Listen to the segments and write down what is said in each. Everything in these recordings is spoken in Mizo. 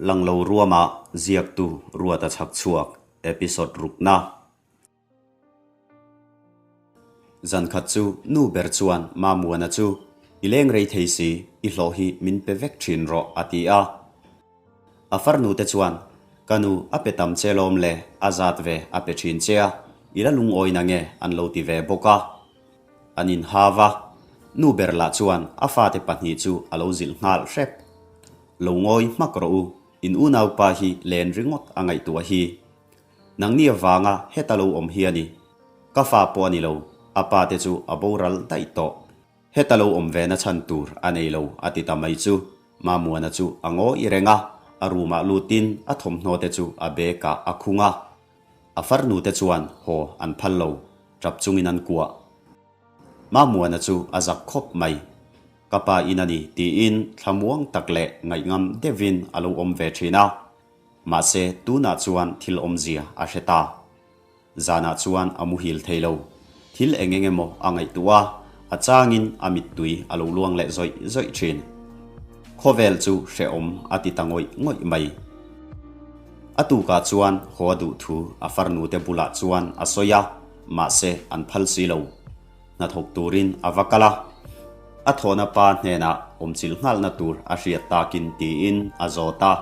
Langlo ruama ziaktu Ruata chhakchhuak episode rukna. Zan khat chu nu ber chuan Mamuana chu, I leng rei thei si, i hlawh hi min pe vek thin rawh a ti a. A farnu te chuan, Ka nu, a pe tam che lawm le, a zat ve a pe thin che a, i la lungawi na nge an lo ti ve bawk a. An inhau a, nu ber lah chuan a fate pahnih chu a lo zilh nghal hrep. Lo ngawi hmak rawh u, in unaupa hi len ringawt a ngaihtuah hi. Nangni avanga heta lo awm hi a ni. Ka fa pawh a ni lo, a pa te chu a boral daih tawh. Heta lo awm ve na chhan tur a nei lo a ti ta mai chu Mamuana chu a ngawi reng a, a room ah lutin a thawmhnaw te chu a bag ah a khung a. A farnu te chuan haw an phal lo, tap chungin an kuah. Mamuana chu a zak khawp mai. Ka pa in a ni tiin thlamuang tak leh ngaihngam deuhin a lo awm ve thin a. Mahse tunah chuan thil awmzia a hre ta. Zanah chuan a muhil thei lo. Thil eng eng emaw a ngaihtuah a, a changin a mittui a lo luang leh zawih zawih thin. Khawvel chu hrehawm a ti ta ngawih ngawih mai. A tukah chuan haw a duh thu a farnute bulah chuan a sawi a, mahse an phal si lo. Hnathawk turin a va kal a, a thawhna pa hnenah awmchilh nghalna tur a hriat takin tiin a zawt a.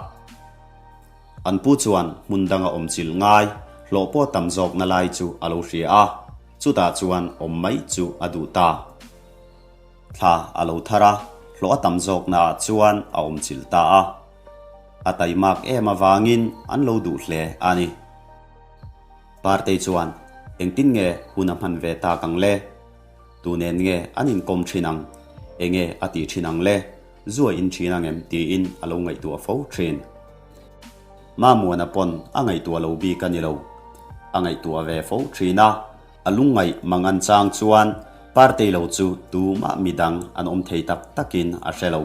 An pu chuan hmun danga awmchilh ngai hlawh pawh tam zawkna lai chu a lo hria a, chutah chuan awm mai chu a duh ta. Thla a lo thar a, hlawh a tam zawknaah chuan a awmchilh ta a. A taimak em avangin an lo duh hle a ni. Partei chuan, Engtin nge hun a hman ve tak ang le? Tu nen nge an inkawm thin ang? Enge a ti thin ang le? Zu a in thin ang em? tiin a lo ngaihtuah fo thin. Mamuana pawn a ngaihtuah lo bik a ni lo. A ngaihtuah ve fo thin a, a lungngaih mang an chang chuan Partei lo chu tumah midang an awm thei tak takin a hre lo.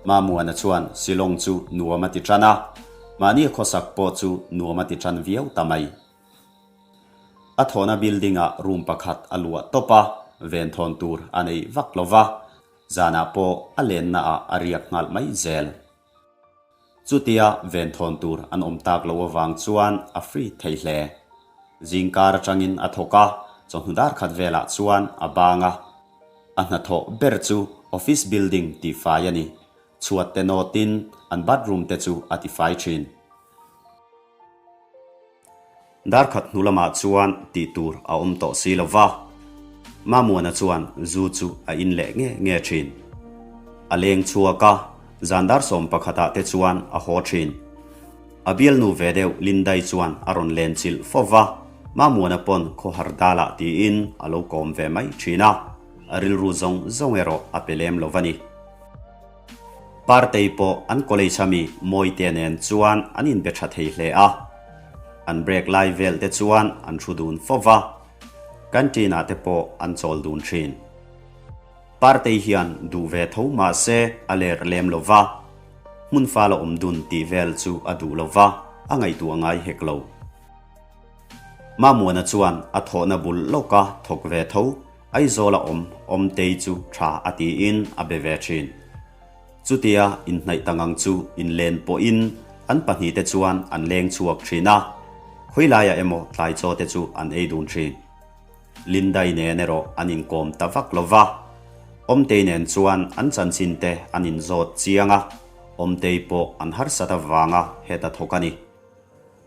Mamuana chuan Shillong chu nuam a ti tan a, mahni a khawsak pawh chu nuam a ti tan viau ta mai. A thawhna building ah room pakhat a luah tawp a, venthawn tur a nei vak lo va, zanah pawh a lenna ah a riak nghal mai zel. Chutia venthawn tur an awm tak loh avang chuan a free thei hle. Zingkar atangin a thawk a, chawhnu dar khat velah chuan a bang a. A hnathawh ber chu office building tihfai a ni. Chhuat te nawtin an bathroom te chu a tifai thin. Dar khat hnu lamah chuan tih tur a awm tawh si lo va, Mamuana chuan zu chu a in leh nge nge thin. A leng chhuak a, zan dar 11 ah te chuan a haw thin. A bialnu ve deuh Lindai chuan a rawn len chilh fo va, Mamuana pawn khawhar dalah tiin a lo kawm ve mai thin a, a rilru zawng zawng erawh a pe lem lo va ni. Partei pawh an college a mi Mawite nen chuan an inbe tha thei hle a, an break lai vel te chuan an thu dun fo va, canteen ah te pawh an chawl dun thin. Partei hian duh ve tho mah se a ler lem lo va, hmun fal a awm dun tih vel chu a duh lo va, a ngaihtuah ngai hek lo. Mamuana chuan a thawhna bul lawka thawk ve tho Aizawla awm Awmtei chu tha a tiin a be ve thin. Chutia inhnaih ta ngang chu inlen pawhin an pahnihte chuan an leng chhuak thin a, khawilaiah emaw tlai chaw te chu an ei dun thin. Lindai nen erawh an inkawm ta vak lo va, Awmtei nen chuan an chanchin te an inzawt chiang a, Awmtei pawh an harsat avanga heta thawk a ni.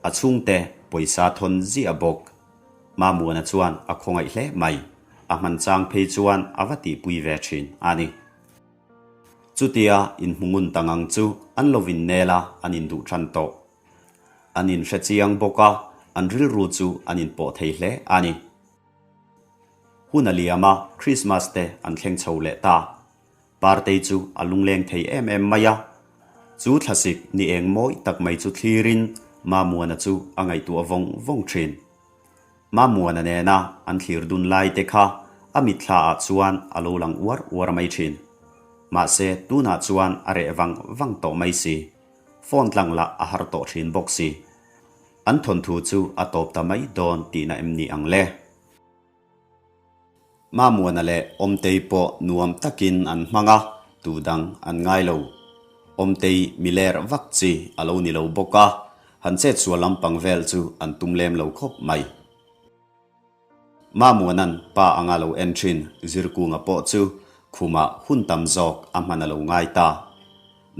A chhungte pawisa thawn ziah bawk. Mamuana chuan a khawngaih hle mai, a hman chang phei chuan a va tihpui ve thin a ni. Chutia inhmungun ta ngang chu an lo innel a, an induh tan tawh. An inhre chiang bawk a, an rilru chu an inpawh thei hle a ni. Hun a liam a, Christmas te an thleng chho leh ta. Partei chu a lungleng thei em em mai a, chu thlasik ni eng mawi tak mai chu thlirin Mamuana chu a ngaihtuah vawng vawng thin. Mamuana nena an thlir dun lai te kha a mitthla ah chuan a lo lang uar uar mai thin. Mahse tunah chuan a reh vang vang tawh mai si. Phone tlang lah a har tawh thin bawk si. An thawnthu chu a tawp ta mai dawn tihna em ni ang le? Mamuana leh Awmtei pawh nuam takin an hmang a, tu dang an ngai lo. Awmtei miler vak chi a lo ni lo bawk a, han chetsual lampang vel chu an tum lem lo khawp mai. Mamuanan pa anga lo en thin Zirkunga pawh chu khumah hun tam zawk a hman a lo ngai ta.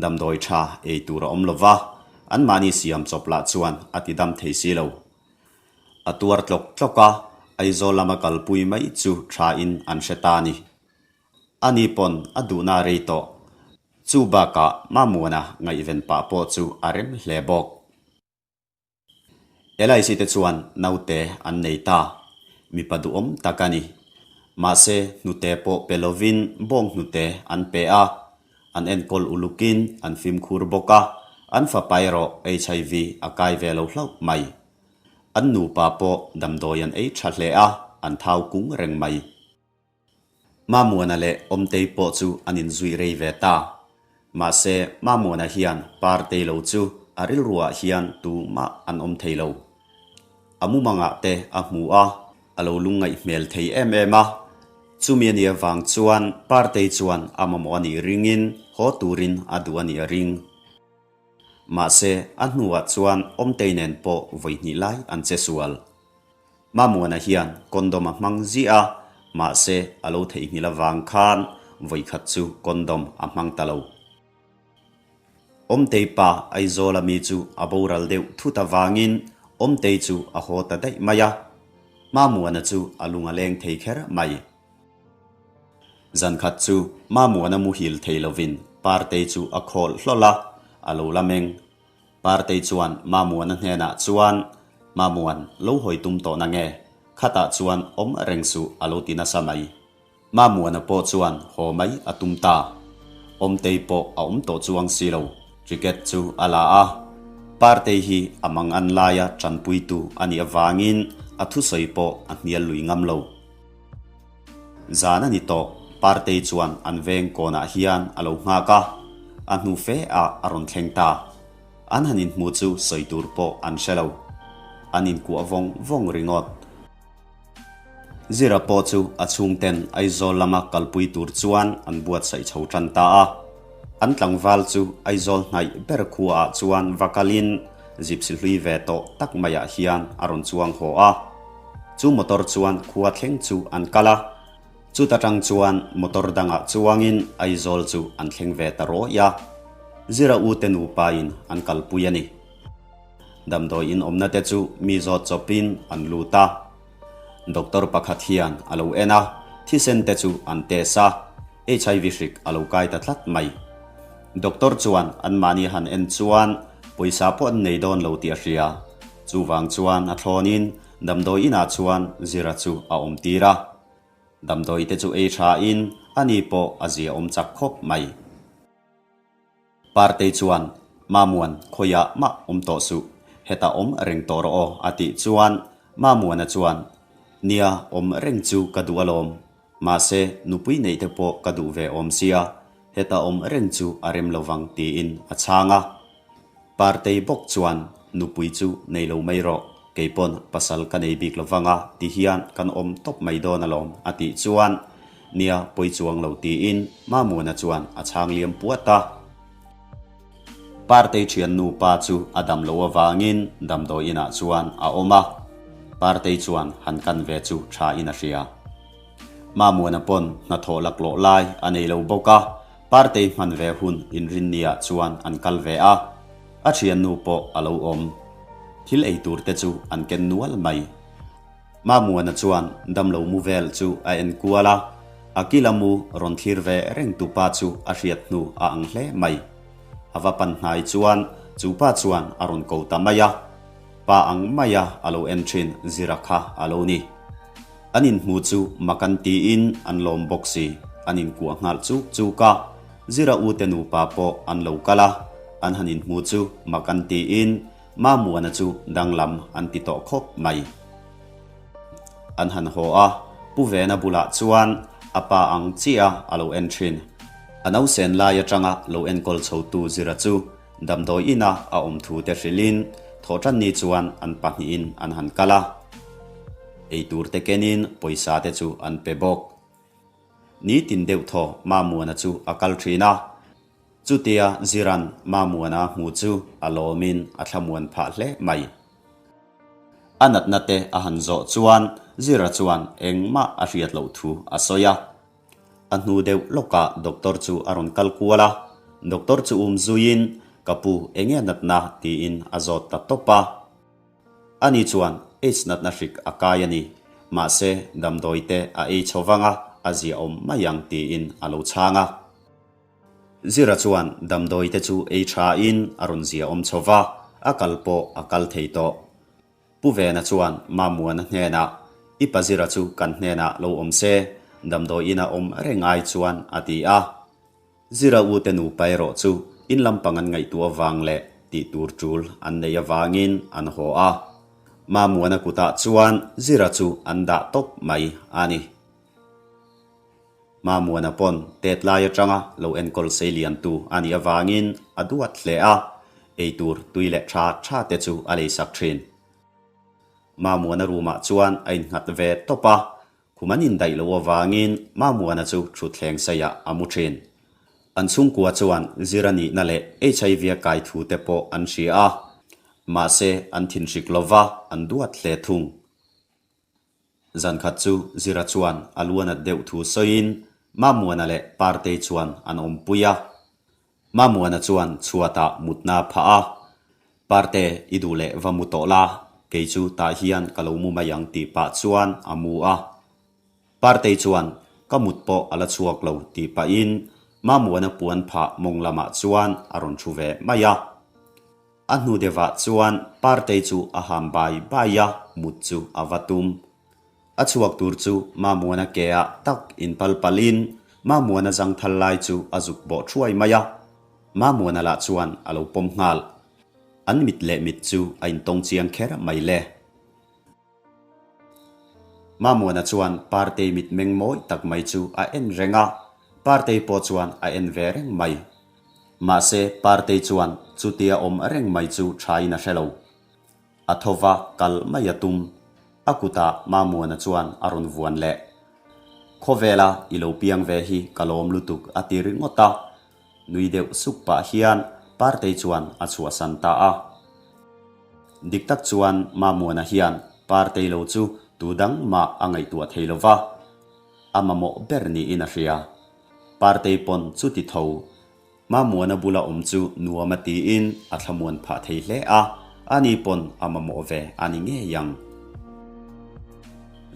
Damdawi tha ei tur a awm lo va, anmahni siam chawp lah chuan a ti dam thei si lo. A tuar tlawk tlawk a, Aizawl lama kalpui mai chu tha in an hre ta a ni. Ani pawn a duhna a rei tawh. Chu bakah Mamuana ngaihven pah pawh chu a rem hle bawk. LIC te chuan naute an nei ta. Mipa duhawm tak a ni. Mahse, hnute pawh pe lovin bawng hnute an pe a. An enkawl ulukin an fimkhur bawk a, an fapa erawh HIV a kai ve lo hlauh mai. An nupa pawh damdawi an ei tha hle a, an thau kung reng mai. Mamuana leh Awmtei pawh chu an inzui rei ve ta. Mahse, Mamuana hian Partei lo chu a rilruah hian tumah an awm thei lo. A mumangah te a hmu a, a lo lungngaih hmel thei em em a. Chumi a nih avang chuan Partei chuan a mamawh a nih ringin haw turin a duh a nih a ring. Mahse, a hnuah chuan Awmtei nen pawh vawi hnih lai an che sual. Mamuana hian condom a hmang ziah a, mahse a lo theihnghilh avang khan vawikhat chu condom a hmang ta lo. Awmtei pa Aizawl ami chu a boral deuh thut avangin Awmtei chu a haw ta daih mai a, Mamuana chu a lung a leng thei kher mai. Zankhat chu Mamuana muhil thei lovin Partei chu a khawl hlawl a, a lo la meng. Partei chuan Mamuana hnenah chuan, Mamuan, lo hawi tum tawh na nge? Khatah chuan awm reng suh a lo ti nasa mai. Mamuana pawh chuan haw mai a tum ta. Awmtei pawh a awm tawh chuang si lo, ticket chu a la a. Partei hi a mang an laia tanpuitu a nih avangin a thusawi pawh a hnial lui ngam lo. Zan a ni tawh, Partei chuan an veng kawnah hian a lo nghak a, a hnu fe ah a rawn thleng ta. An han inhmu chu sawi tur pawh an hre lo. An inkuah vawng vawng ringawt. Zira pawh chu a chhungten Aizawl lama kalpui tur chuan an buatsaih chho tan ta a. An tlangval chu Aizawl hnaih ber khuaah chuan va kalin Gypsy hlui ve tawh tak maiah hian a rawn chuang haw a. Chu motor chuan khua thleng chu an kal a, chuta tang chuan motor dangah chuangin Aizawl chu an thleng ve ta rawih a, Zira u te nupain an kalpui a ni. Damdawi in awmna te chu mi zawt chawpin an lut a, doctor pakhat hian a lo en a, thisen te chu an test a, HIV hrik a lo kai ta tlat mai. Doctor chuan anmahni han en chuan pawisa pawh an nei dawn lo tih a hria. Chuvang chuan a thlawnin damdawi inah chuan Zira chu a awm tir a. Damdawi te chu ei thain ani pawh a zia awm chak khawp mai. Partei chuan, Mamuan, khawiah mah awm tawh suh, hetah awm reng tawh rawh aw a tih chuan Mamuana chuan, Nia, awm reng chu ka duh alawm. Mahse, nupui neih te pawh ka duh ve awm sia, heta awm reng chu a rem lo vang tiin a chhang a. Partei bawk chuan, Nupui chu nei lo mai rawh, kei pawn pasal ka nei bik lo vang a ti hian kan awm tawp mai dawn alawm a tih chuan, Nia, pawi chuang lo tiin Mamuana chuan a chhang liam puat a. Partei thian nupa chu a dam lo avangin damdawi inah chuan a awm a, Partei chuan han kan ve chu tha in a hria. Mamuana pawn hnathawh laklawh lai a nei lo bawk a, Partei hman ve hun inrinniah chuan an kal ve a, a thiannu pawh a lo awm. Thil ei tur te chu an ken nual mai. Mamuana chuan damlo mu vel chu a en kual a, a kila mu rawn thlir ve reng tu pa chu a hriat hnu a ang hle mai. A va pan hnai chuan chu pa chuan a rawn ko ta mai a, pa ang maia a lo en thin Zira kha a lo ni. An inhmu chu mak an tiin an lawm bawk si, an inkuah nghal chuk chuk a, Zira u te nupa pawh an lo kal a, an han inhmu chu mak an tiin Mamuana chu danglam an ti tawh khawp mai. An han haw a, Pu Vena bulah chuan a pa ang chiah a lo en thin. A nausen lai atanga lo enkawl chhotu Zira chu damdawi ina a awm thu te hrilhin thawhtanni chuan an pahnihin an han kal a. Eitur te kenin pawisa te chu an pe bawk. Nitin deuh thaw Mamuana chu a kal thin a. Chutia Ziran Mamuana hmu chu a lawmin a thlamuan phah hle mai. A natna te a han zawh chuan Zira chuan engmah a hriat loh thu a sawi a. A hnu deuh lawkah doctor chu a rawn kal kual a, doctor chu um zuiin ka pu enge a natna tiin a zawt ta tawp a. Ani chuan AIDS natna hrik a kai a ni, mahse damdawi te a ei chho vang a, a ziaawm mai ang tiin a lo chhang a. Zira chuan damdawi te chu ei tha in a rawn ziaawm chho va, a kal pawh a kal thei tawh. Pu Vena chuan Mamuana hnenah, I pa Zira chu kan hnenah lo awm se, damdawi ina awm reng ai chuan a ti a. Zira u te nupa erawh chu in lampang an ngaihtuah avang leh tih tur tul an neih avangin an haw a. Mamuana kutah chuan Zira chu an dah tawp mai a ni. Mamuana pawn tet lai atanga lo enkawl sei liantu a nih avangin a duat hle a, eitur tui leh tha tha te chu a leisak thin. Mamuana room ah chuan a innghat ve tawp a, khum an indaih loh avangin Mamuana chu thutthleng seiah a mu thin. An chhungkua chuan zir a nihna leh HIV a kai thu te pawh an hria a, mahse an thinhrik lova an duat hle thung. Zankhat chu Zira chuan a lu a nat deuh thu sawiin Mamuana leh Partei chuan an awmpui a. Mamuana chuan chhuatah mutna a phah a, Parte i duh leh va mu tawh la, kei chu tah hian ka lo mu mai ang tih pah chuan a mu a. Partei chuan ka mut pawh a la chhuak lo tih pahin Mamuana puan phah mawng lamah chuan a rawn thu ve mai a. A hnu deuhah chuan Partei chu a ham bai bai a, mut chu a va tum. A chhuak tur chu Mamuana ke ah tak inpal palhin Mamuana zangthal lai chu a zuk bawh thuai mai a, Mamuana lah chuan a lo pawm nghal. An mit leh mit chu a intawng chiang kher mai le. Mamuana chuan Partei mit meng mawi tak mai chu a en reng a, Partei pawh chuan a en ve reng mai. Mahse Partei chuan chutia awm reng mai chu thain a hre lo. A tho va kal mai a tum. A kutah Mamuana chuan a rawn vuan leh. Khawvela i lo piang ve hi ka lawm lutuk a ti ringawt a. Nui deuh suk pah hian Partei chuan a chhuahsan ta a. Dik tak chuan Mamuana hian Partei lo chu tu dang mah a ngaihtuah thei lo va, a mamawh ber niin a hria. Partei pawn chuti tho Mamuana bula awm chu nuam a tiin a thlamuan phah thei hle a, ani pawn a mamawh ve a ni ngei ang.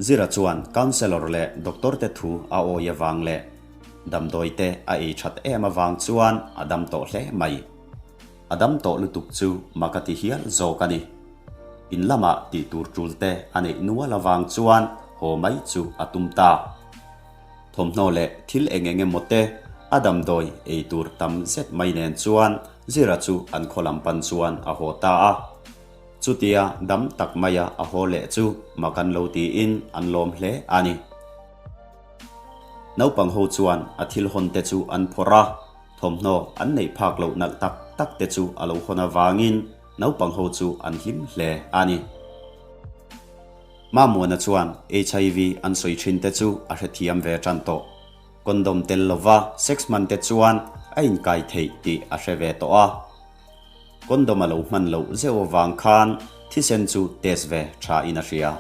Zira chuan counsellor leh doctor te thu a awi avang leh damdawi te a ei that em avang chuan a dam tawh hle mai. A dam tawh lutuk chu mak a ti hial zawk a ni. In lamah tih tur tul te a neih nual avang chuan haw mai chu a tum ta. Thawmhnaw leh thil eng eng emaw te a damdawi ei tur tam zet mai nen chuan Zira chu an khaw lam pan chuan a haw ta a. Chutia dam tak maia a haw leh chu mak an lo tiin an lawm hle a ni. Naupang ho chuan a thil hawn te chu an phawrh a, thawmhnaw an neih phak loh nalh tak tak te chu a lo hawn avangin naupang ho chu an hlim hle a ni. Mamuana chuan HIV an sawi thin te chu a hrethiam ve tan tawh. Condom tel lova sex hman te chuan a inkai theih tih a hre ve tawh a. Condom a lo hman loh zeuh avang khan thisen chu test ve tha in a hria.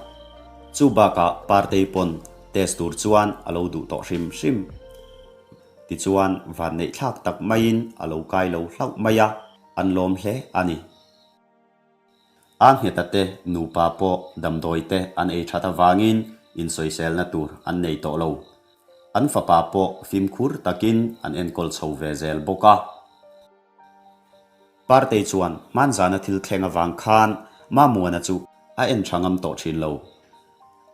Chu bakah Partei pawn test tur chuan a lo duh tawh hrim hrim. Tichuan vanneih thlak tak maiin a lo kai lo hlauh mai a, an lawm hle a ni. A ngheta te nupa pawh damdawi te an ei that avangin insawiselna tur an nei tawh lo. An fapa pawh fimkhur takin an enkawl chho ve zel bawk a. Partei chuan hmanzana thil thleng avang khan Mamuana chu a en tha ngam tawh thin lo.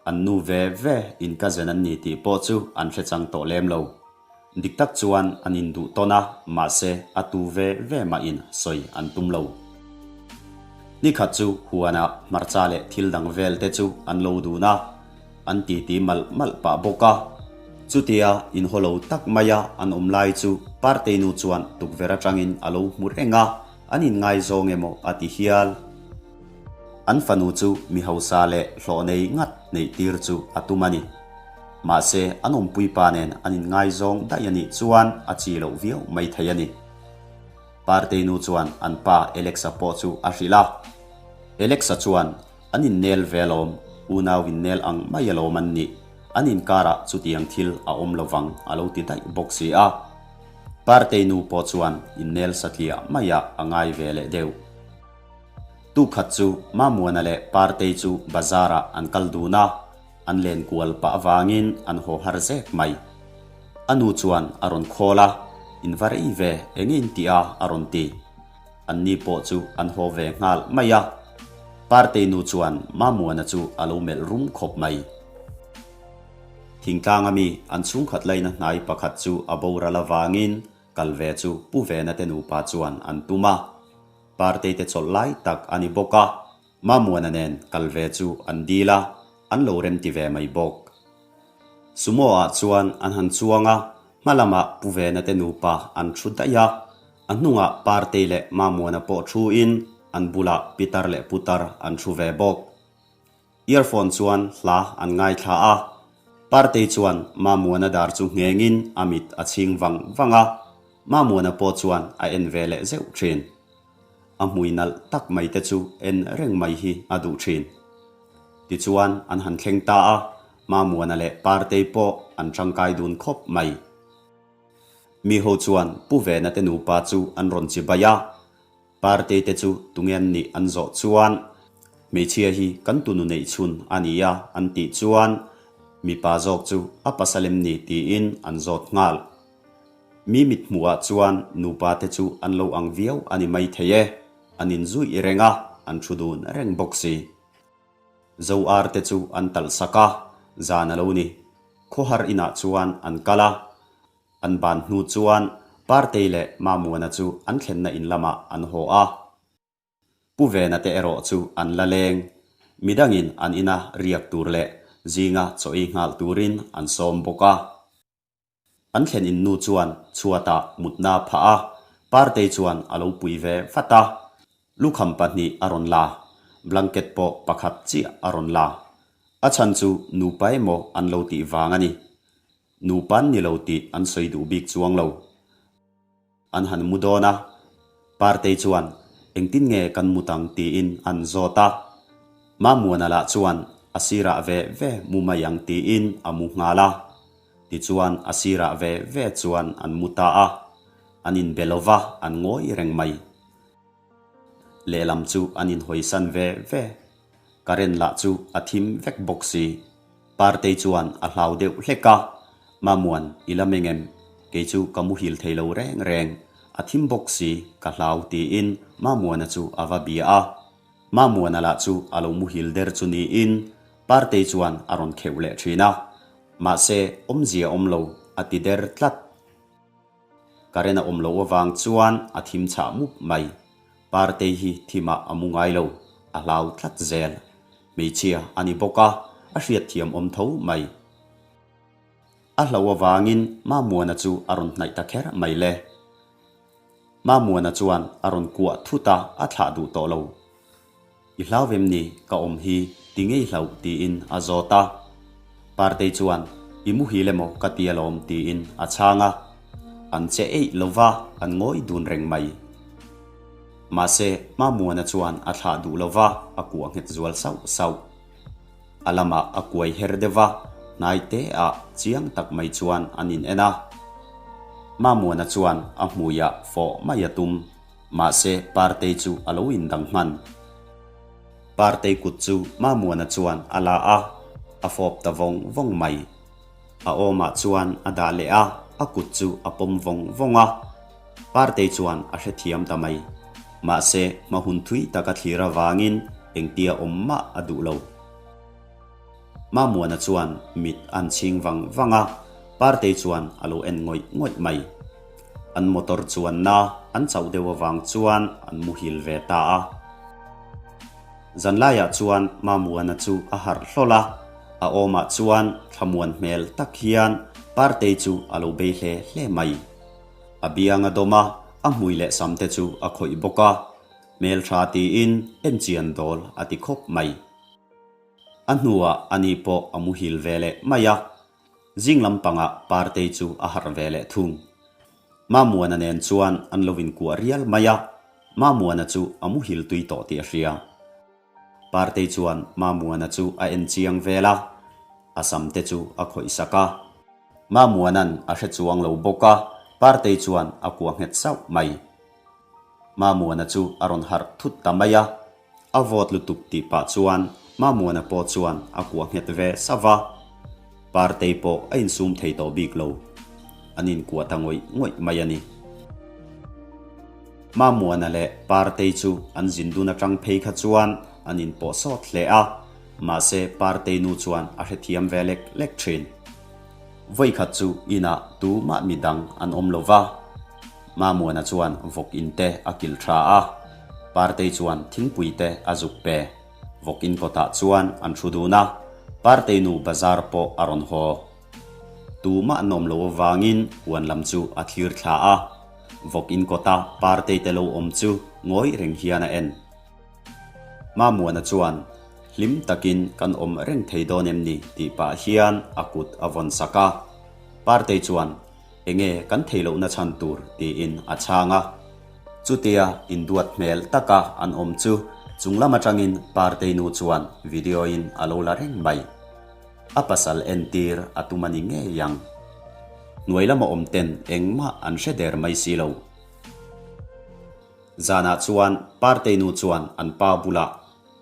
An nu ve ve in cousin an ni tih pawh chu an hre chang tawh lem lo. Dik tak chuan an induh tawn a, mahse a tu ve ve mahin sawi an tum lo. Nikhat chu huanah hmarcha leh thil dang vel te chu an lo dun a, an titi malh malh pah bawk a. Chutia inhaw lo tak maia an awm lai chu Partei nu chuan tukverh atangin a lo hmu reng a, an inngaizawng emaw a ti hial. An fanu chu mi hausa leh hlawh nei ngat neih tir chu a tum a ni. Mahse, an awmpui pa nen an inngaizawng daih a nih chuan a chi loh viau mai thei a ni. Partei nu chuan an pa Alex-a pawh chu a hrilh a. Alex-a chuan, An innel ve alawm, unau innel ang mai alawm an nih, an inkarah chutiang thil a awm lo vang a lo ti daih bawk si a. Partei nu pawh chuan innel satliah maiah a ngai ve leh deuh. Tukhat chu Mamuana leh Partei chu bazar-ah an kal dun a, an len kual pah avangin an haw har zek mai. A nu chuan a rawn khawl a, In va rei ve, enge in tih a? a rawn ti. Anni pawh chu an haw ve nghal mai a. Partei nu chuan Mamuana chu a lo melh rum khawp mai. Thingtlang ami an chhungkhat laina hnai pakhat chu a boral avangin kal ve chu Pu Vena te nupa chuan an tum a. Partei te chawlh lai tak a ni bawk a. Mamuana nen kal ve chu an dil a, an lo remti ve mai bawk. Sumo ah chuan an han chuang a, hma lamah Pu Vena te nupa an thu daih a, a hnungah Partei leh Mamuana pawh thu in an bulah Pitar leh Putar an thu ve bawk. Earphone chuan hla an ngaithla a, Partei chuan Mamuana dar chu nghengin a mit a chhing vang vang a, Mamuana pawh chuan a en ve leh zeuh thin. A hmui nalh tak mai te chu en reng mai hi a duh thin. Tichuan an han thleng ta a, Mamuana leh Partei pawh an tangkai dun khawp mai. Mi ho chuan Pu Vena te nupa chu an rawn chi bai a, Partei te chu tunge an nih an zawh chuan hmeichhia hi kan tunu neih chhun a ni a an tih chuan mipa zawk chu a pasal em ni tiin an zawt nghal. Mi mithmuhah chuan nupa te chu an lo ang viau a ni mai thei e, an inzuih reng a, an thu dun reng bawk si. Zo ar te chu an talh sak a, zan a lo ni. Khawhar inah chuan an kal a, an ban hnu chuan Partei leh Mamuana chu an thlenna in lamah an haw a. Pu Vena te erawh chu an la leng. Midangin an ina riak tur leh zinga chaw ei nghal turin an sawm bawk a. An thlen in nu chuan chhuatah mutna a phah a, Partei chuan a lo pui ve vat a. Lukham pahnih a rawn la, blanket pawh pakhat chiah a rawn la. A chhan chu nupa emaw an lo tih vang a ni. Nupa an ni lo tih an sawi duh bik chuang lo. An han mu dawn a, Partei chuan engtin nge kan mut ang tiin an zawt a. Mamuana lah chuan a sirah ve ve mu mai ang tiin a mu nghal a. Tichuan a sirah ve ve chuan an mu ta a, an inbe lo va, an ngawi reng mai. Lehlam chu an inhawisan ve ve. Current lah chu a thim vek bawk si. Partei chuan a hlau deuh hlek a, Mamuan, i la meng em? Kei chu ka muhil thei lo reng reng, a thim bawk si, ka hlau tiin Mamuana chu a va bia a. Mamuana lah chu a lo muhil der chu niin Partei chuan a rawn kheuh leh thin a, mahse awmzia awm lo a ti der tlat. Current a awm loh avang chuan a thim chhah mup mai. Partei hi thimah a mu ngai lo, a hlau tlat zel. Hmeichhia a ni bawk a, a hriatthiam awm tho mai. A hlauh avangin Mamuana chu a rawn hnaih ta kher mai le. Mamuana chuan a rawn kuah thut a, a thlah duh tawh lo. I hlau vem ni, ka awm hi ti ngei hlauh tiin a zawt a. Partei chuan, I muhil emaw ka ti alawm tiin a chhang a. An che eih lo va, an ngawi dun reng mai. Mahse, Mamuana chuan a thlah duh lo va, a kuah nghet zual sauh sauh. A lamah a kuai her deuh va, hnai te ah chiang tak mai chuan an in en a. Mamuana chuan a hmuiah fawh mai a tum. Mahse, Partei chu a lo indang hman. Partei kut chu Mamuana chuan a la a, a fawp ta vawng vawng mai. A awmah chuan a dah leh a, a kut chu a pawm vawng vawng a. Partei chuan a hrethiam ta mai. Mahse, hma hun thui taka thlir avangin engtia awm mah a duh lo. Mamuana chuan mit an chhing vang vang a, Partei chuan a lo en ngawih ngawih mai. An motor chuanna an chauh deuh avang chuan an muhil ve ta a. Zanlaiah chuan Mamuana chu a harh hlawl a, a awmah chuan thlamuan hmel tak hian Partei chu a lo bei hle hle mai. A biang a dawm a, a hmui leh sam te chu a khawih bawk a, hmeltha tiin enchian dawl a ti khawp mai. A hnuah ani pawh a muhil ve leh mai a, zing lampangah Partei chu a harh ve leh thung. Mamuana nen chuan an lo inkuah rial mai a, Mamuana chu a muhil tui tawh tih a hria. Partei chuan Mamuana chu a en chiang vel a, a sam te chu a khawih sak a. Mamuana'n a hre chuang lo bawk a, Partei chuan a kuah nghet sauh mai. Mamuana chu a rawn harh thut ta mai a, a vawt lutuk tih pah chuan Mamuana pawh chuan a kuah nghet ve sauh va. Partei pawh a insum thei tawh bik lo, an inkuah ta ngawih ngawih mai a ni. Mamuana leh Partei chu an zin dun atang phei kha chuan an inpawh sawt hle a, mahse Partei nu chuan a hrethiam ve lek lek thin. Vawikhat chu inah tumah midang an awm lo va, Mamuana chuan vawk in te a kil tha a, Partei chuan thingpui te a zuk pe. Vawk in kawtah chuan an thu dun a, Partei nu bazar pawh a rawn haw. Tumah an awm lo avangin huan lam chu a thlir thla a, vawk in kawta Partei te lo awm chu ngawi reng hian a en. Mamuana chuan, Hlim takin kan awm reng thei dawn em ni? tih pah hian a kut a vawn sak a. Partei chuan, Enge kan thei lohna chhan tur? tiin a chhang a. Chutia induat hmel taka an awm chu chung lam atangin Partei nu chuan video in a lo la reng mai. A pasal entir a tum a ni ngei ang. Hnuai lama awm ten engmah an hre der mai si lo. Zanah chuan Partei nu chuan an pa bulah,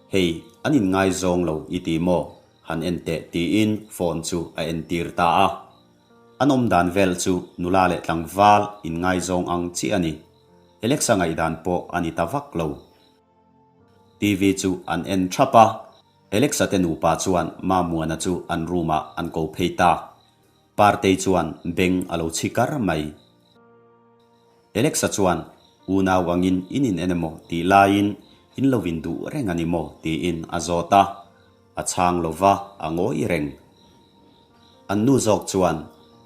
Hei, an inngaizawng lo i ti maw? Han en teh tiin phone chu a entir ta a. An awm dan vel chu nula leh tlangval inngaizawng ang chiah a ni. Alexa ngaihdan pawh a ni ta vak lo. TV chu an en thap a, Alexa te nupa chuan Mamuana chu an room ah an ko phei ta. Partei chuan beng a lo chhi kar mai. Alexa chuan, Unau angin in in en emaw tih laiin in lo in duh reng a ni maw? tiin a zawt a. A chhang lo va, a ngawi reng. An nu zawk chuan,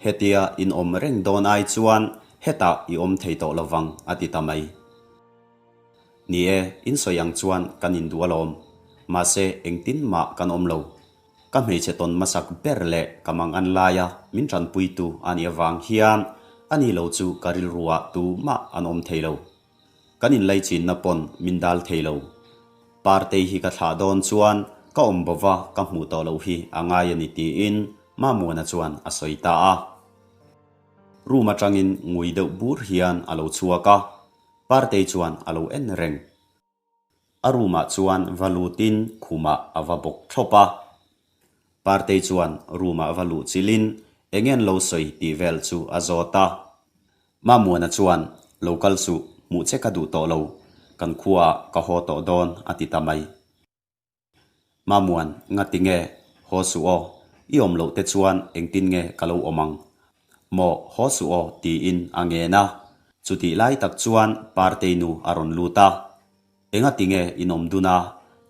Hetia in awm reng dawn ai chuan hetah i awm thei tawh lo vang, a ti ta mai. Ni e, in sawi ang chuan kan induh alawm. Mahse, engtin mah kan awm lo. Ka hmeichhe tawn hmasak ber leh ka mang an laia min tanpuitu a nih avang hian a ni lo chu ka rilruah tumah an awm thei lo. Kan inlaichinna pawn min dal thei lo. Partei hi ka thlah dawn chuan ka awm bova ka hmuh tawh loh hi a ngai a ni tiin Mamuana chuan a sawi ta a. Room atangin ngui deuh bur hian a lo chhuak a, Partei chuan a lo en reng. A room ah chuan va lutin khumah a va bawk thlawp a. Partei chuan room ah va luh chilhin eng nge an lo sawi tih vel chu a zawt a. Mamuana chuan, Lo kal suh, hmuh che ka duh tawh lo, kan khuaah ka haw tawh dawn a ti ta mai. Mamuan, ngati nge? Haw suh aw. I awm loh te chuan engtin nge ka lo awm ang? Maw, haw suh aw, tiin a ngen a. Chutih lai tak chuan Partei nu a rawn lut a. Engati nge in awm dun a?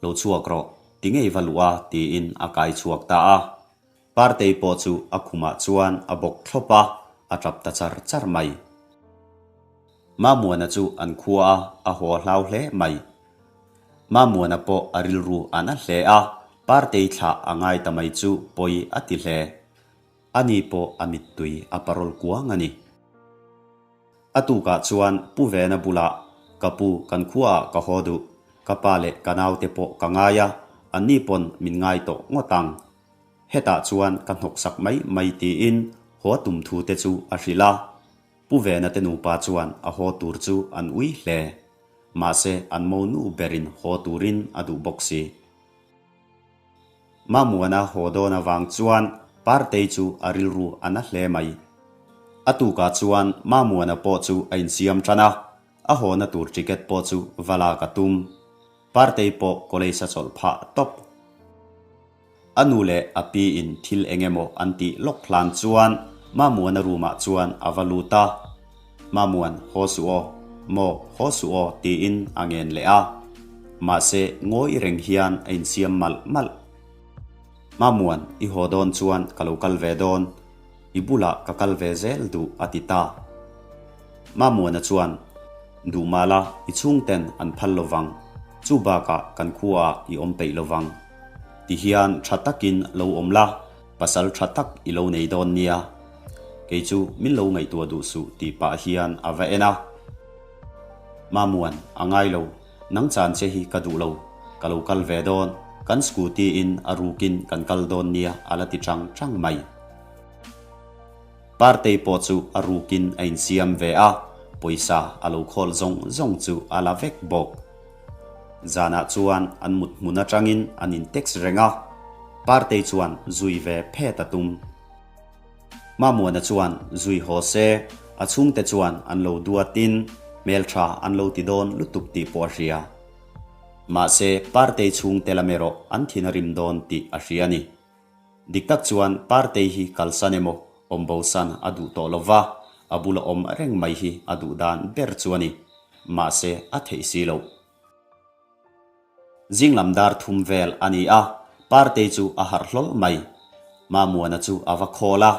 Lo chhuak rawh, ti ngei va luh a, tiin a kai chhuak ta a. Partei pawh chu a khumah chuan a bawk thlawp a, a tap ta char char mai. Mamuana chu an khua a, a haw hlau hle mai. Mamuana pawh a rilru a na hle a, Partei thlah a ngai ta mai chu pawi a ti hle. Ani pawh a mittui a parawl kuang a ni. A tukah chuan Pu Vena bulah, Ka pu, kan khuaah ka haw duh. Ka pa leh ka naute pawh ka ngai a, anni pawn min ngai tawh ngawt ang. Hetah chuan ka hnawksak mai mai tiin haw tum thu te chu a hrilh a. Pu Vena te nupa chuan a haw tur chu an ui hle. Mahse an monu berin haw turin a duh bawk si. Mamuana haw dawn avang chuan Partei chu a rilru a na hle mai. A tukah chuan Mamuana pawh chu a insiam tan a, a hawna tur ticket pawh chu va lak a tum. Partei pawh college a chawlh phah tawp. A nu leh a pi in thil eng emaw an tih lawk hlan chuan Mamuana room ah chuan a va lut a. Mamuan, haw suh aw, maw haw suh aw tiin a ngen leh a. Mahse ngawi reng hian a insiam malh malh. Mamuan, i haw dawn chuan ka lo kal ve dawn, i bulah ka kal ve zel duh a ti ta. Mamuana chuan, Duh mah la, i chhungten an phal lo vang, chu bakah kan khuaah i awm peih lo vang. Ti hian tha takin lo awm la, pasal tha tak i lo nei dawn nia. Kei chu min lo ngaihtuah duh suh tih pah hian a va en a. Mamuan, a ngai lo, nang chan che hi ka duh lo, ka lo kal ve dawn, kan scooty in a rukin kan kal dawn nia a la ti chang chang mai. Partei pawh chu a rukin a insiam ve a, pawisa a lo khawl zawng zawng chu a la vek bawk. Zanah chuan an mut hmun atangin an in text reng a, Partei chuan zui ve phet a tum. Mamuana chuan zui haw se, a chhungte chuan an lo duatin hmeltha an lo ti dawn lutuk tih pawh a hria. Mahse, Partei chhungte lam erawh an thin a rim dawn tih a hria a ni. Dik tak chuan Partei hi kalsan emaw awm bosan a duh tawh lo va, a bula awm reng mai hi a duh dan ber chu a ni. Mahse, a theih si loh. Zing lam dar thum vel a ni a, Partei chu a harh hlawl mai. Mamuana chu a va khawl a,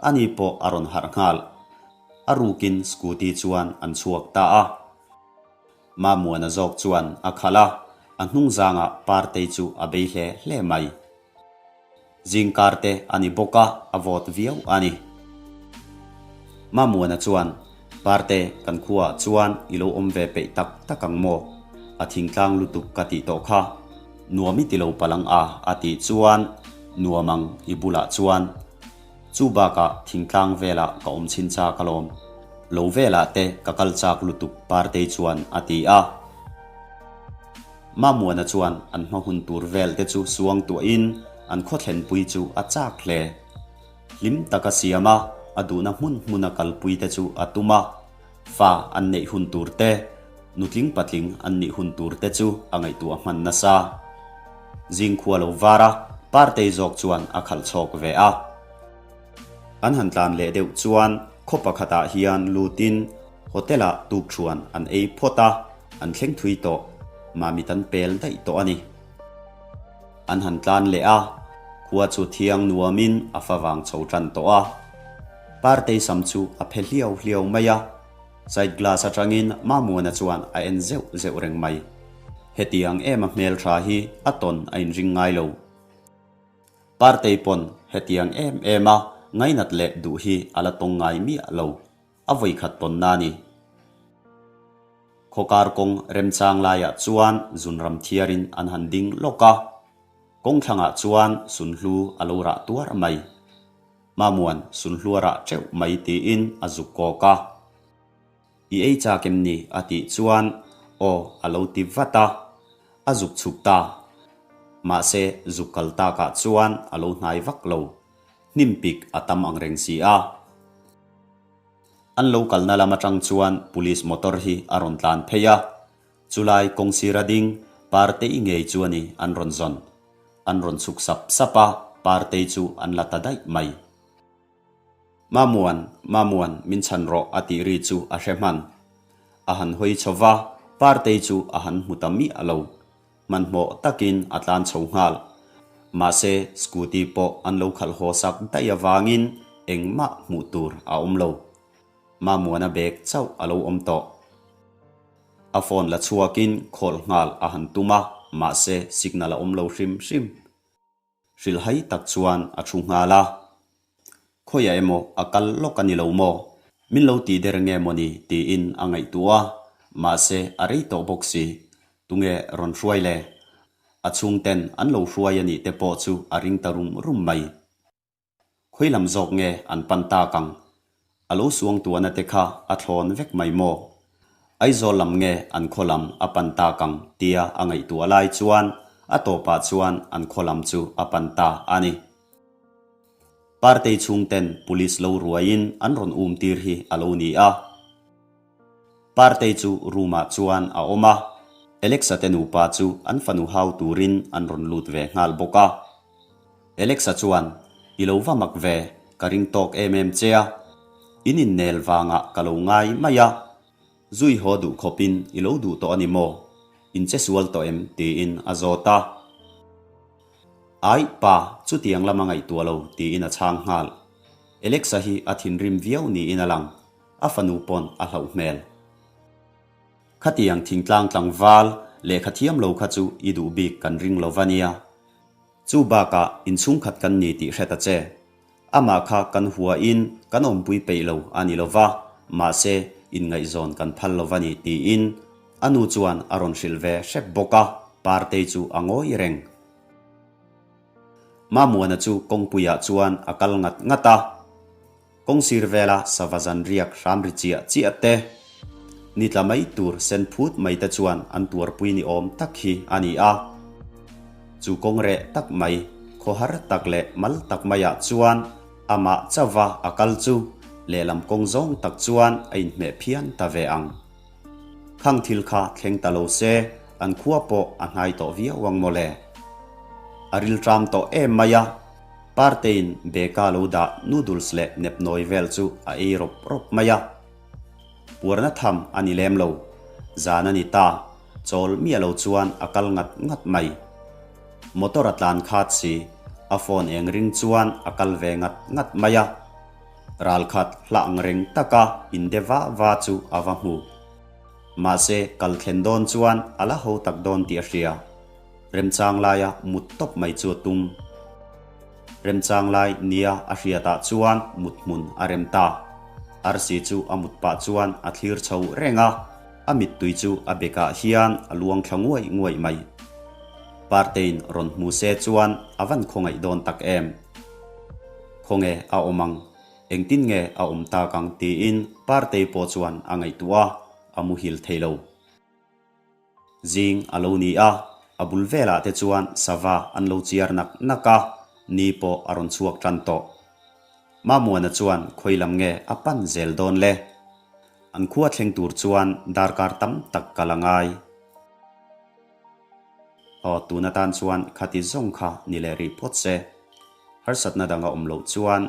ani pawh a rawn harh nghal. A rukin scooty chuan an chhuak ta a. Mamuana zawk chuan a khalh a, a hnung zangah Partei chu a bei hle hle mai. Zingkar te a ni bawk a, a vawt viau a ni. Mamuana chuan, Parte, kan khuaah chuan i lo awm ve peih tak tak ang maw? A thingtlang lutuk ka tih tawh kha. Nuam i ti lo palang a, a tih chuan, Nuam ang, i bulah chuan. Chu bakah thingtlang velah ka awm chhin chak alawm. Lo velah te ka kal chak lutuk Partei chuan a ti a. Mamuana chuan an hma hun tur vel te chu suang tuahin an khaw thlenpui chu a chak hle. Hlim taka siam a, a duhna hmun hmuna kalpui te chu a tum a. Fa an neih hun tur te, nutling patling an nih hun tur te chu a ngaihtuah hman nasa. Zingkhua lo var a, Partei zawk chuan a khalh chhawk ve a. An han tlan leh deuh chuan khaw pakhatah hian lutin hotel-ah tukṭhuan an ei phawt a, an thleng thui tawh, Mamit an pel daih tawh a ni. An han tlan leh a, khua chu thiang nuamin a fa vang chho tan tawh a. Partei sam chu a phe hliau hliau mai a, side glass atangin Mamuana chuan a en zeuh zeuh reng mai. Hetiang em a hmeltha hi a tawn a inring ngai lo. Partei pawn hetiang em em a ngainat leh duh hi a la tawng ngai miah lo, a vawikhat tawn na ni. Khawkar kawng remchang laiah chuan zunram thiarin an han ding lawk a, kawng thlangah chuan sunhlu a lo rah tuar mai. Mamuan sunhlu a rah teuh mai tiin a zuk kawk a. I ei chak em ni? a tih chuan aw a lo ti vat a, a zuk chhuk ta. Mahse zuk kal takah chuan a lo hnai vak lo, hnim pik a tam ang reng si a. An lo kalna lam atang chuan police motor hi a rawn tlan phei a, chulai kawng sira ding Partei ngei chu a ni an rawn zawn. An rawn chhuk sap sap a, Partei chu an la ta daih mai. Mamuan, Mamuan, min chhan rawh a tih ri chu a hre hman. A han hawi chho va, Partei chu a han hmu ta miah lo. Hmanhmawh takin a tlan chho nghal. Mahse, scooty pawh an lo khalh haw sak daih avangin engmah hmuh tur a awm lo. Mamuana bag chauh a lo awm tawh. A phone la chhuakin call nghal a han tum a, mahse signal a awm lo hrim hrim. Hrilhhai tak chuan a thu nghal a. Khawiah emaw a kal lawk a ni lo maw? Min lo tih der nge maw ni? tiin a ngaihtuah a, mahse a rei tawh bawk si. Tunge rawn hruai le? A chhungten an lo hruai a nih te pawh chu a ring ta rum rum mai. Khawi lam zawk nge an pan tak ang? A lo suang tuahna te kha a thlawn vek mai maw? Aizawl lam nge an khaw lam a pan tak ang tia a ngaihtuah lai chuan a tawpah chuan an khaw lam chu a pan ta a ni. Partei chhungten police lo ruaiin an rawn um tir hi a lo ni a. Partei chu room ah chuan a awm a, Alexa te nupa chu an fanu hau turin an rawn lut ve nghal bawk a. Alexa chuan, I lo va mak ve, ka ring tawk em em che a. In innel vangah ka lo ngai mai a. Zui haw duh khawpin i lo duh tawh a ni maw? In che sual tawh em? tiin a zawt a. Aih, pa, chutiang lam a ngaihtuah lo, tiin a chhang nghal. Alexa hi a thinrim viau niin a lang, a fanu pawn a hlauh hmel. Khatiang thingtlang tlangval lehkha thiam lo kha chu i duh bik kan ring lo va nia. Chu bakah inchhungkhat kan ni tih hre ta che. Amah kha kan huain kan awmpui peih lo a ni lo va, mahse inngaihzawn kan phal lo va ni tiin a nu chuan a rawn hrilh ve hrep bawk a, Partei chu a ngawi reng. Mamuana chu kawngpuiah chuan a kal ngat ngat a. Kawng sir vela sava zan riak hram ri chiah chiah te, ni tla mai tur sen phut mai te chuan an tuarpui ni awm tak hi a ni a. Chu kawng reh tak mai, khawhar tak leh mal tak maiah chuan amah chauva a kal chu lehlam kawng zawng tak chuan a inhmeh phian ta ve ang. Khang thil kha thleng ta lo se, an khua pawh a hnai tawh viau ang mawle. A rilṭam tawh em mai a, Parteiin beka lo dah noodles leh nepnawi vel chu a ei rawp rawp mai a. Puarna tham a ni lem lo, zan a ni ta, chawl miah lo chuan a kal ngat ngat mai. Motor a tlan khat si, a phone eng ring chuan a kal ve ngat ngat mai a. Ralkhat hlah ang reng taka in de va va chu a va hmu. Mahse, kal thlen dawn chuan a la ho tak dawn tih a hria. Remchang laia mut tawp mai chu a tum. Remchang lai nia a hriatah chuan mut hmun a rem ta. Arsi chu a mut pah chuan a thlir chho reng a, a mittui chu a bekah hian a luang thla nguai nguai mai. Partein rawn hmu se chuan a van khawngaih dawn tak em. Khawnge a awm ang, engtin nge a awm tak ang tiin Partei pawh chuan a ngaihtuah a, a muhil thei lo. Zing a lo ni a, a bul velah te chuan sava an lo chiar nak nak a, ni pawh a rawn chhuak tan tawh. Mamuana chuan khawi lam nge a pan zel dawn le? An khua thleng tur chuan darkar tam tak kal a ngai. Aw, tun atan chuan khati zawng kha ni leh rih phawt se. Harsatna dang a awm loh chuan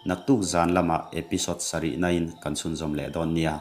naktuk zan lamah episode sarihna in kan chhunzawm leh dawn nia.